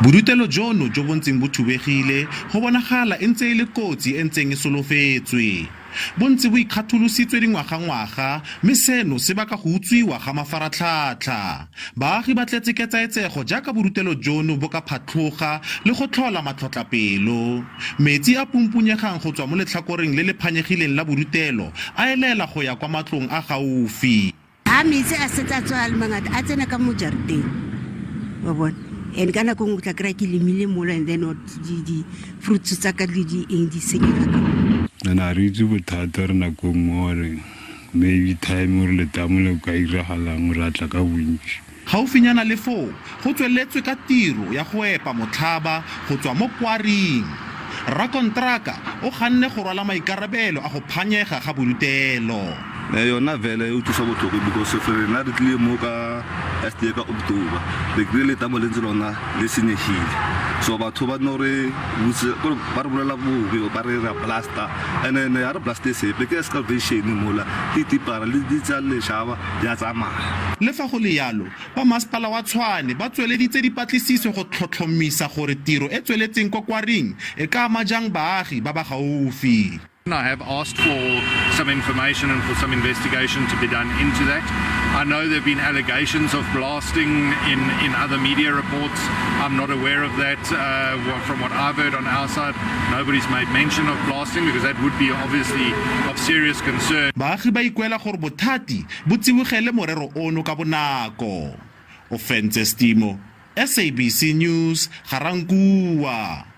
Borutelo jono jo bo ntseng bo thubegile go bonagala e ntse e le kotsi e ntseng e solofetswe. Bo ntse bo ikgatholositswe dingwagangwaga mme seno se baka go utswiwa ga mafaratlhatlha. Baagi ba tletse ketsaetsego jaaka borutelo jono bo ka phatlhoga le go tlhola matlhotlapelo. Metsi a pumpunyegang go tswa mo letlhakoreng le le phanyegileng la borutelo a elela go ya kwa matlong a gaufi. Ha metsi a setse a tswa a le mangata, a tsena ka mo jarateng, wa bona. And ka nako nngwe o tla kry-a ke lemile mola, and then di-fruits tsa ka le di eng di senyega ka mo. And a re itse bothata re nako nngwe gore maybe time gore letamo le ka iragalang gore a tla ka bontši. Gaufinyana le foo, go tsweletswe ka tiro ya go epa motlhaba go tswa mo kwaring. Rakonteraka o ganne go rwala maikarabelo a go phanyega ga borutelo. Yona vele e utlwisa botlhoko because rena re tlile mo ka last year ka October, re kry-ile letamo le ntse lona le senyegile. So batho ba no re ba re bolela bobe, ba re ra blaster, and then ga re blaste sepe, ke excavation mola di tipara le di tsa leshaba di a tsamaya. Le fa go le yalo, ba masepala wa Tshwane ba tsweleditse dipatlisiso go tlhotlhomisa gore tiro e tsweletseng kwa kwaring e ka ama jang baagi ba ba gaufi. I have asked for some information and for some investigation to be done into that. I know there have been allegations of blasting in other media reports. I'm not aware of that. From what I've heard on our side, nobody's made mention of blasting because that would be obviously of serious concern. Baagi ba ikuela gore bothati bo tsibogele morero ono ka bonako. Ofentse Stimo, SABC News, Garankuwa.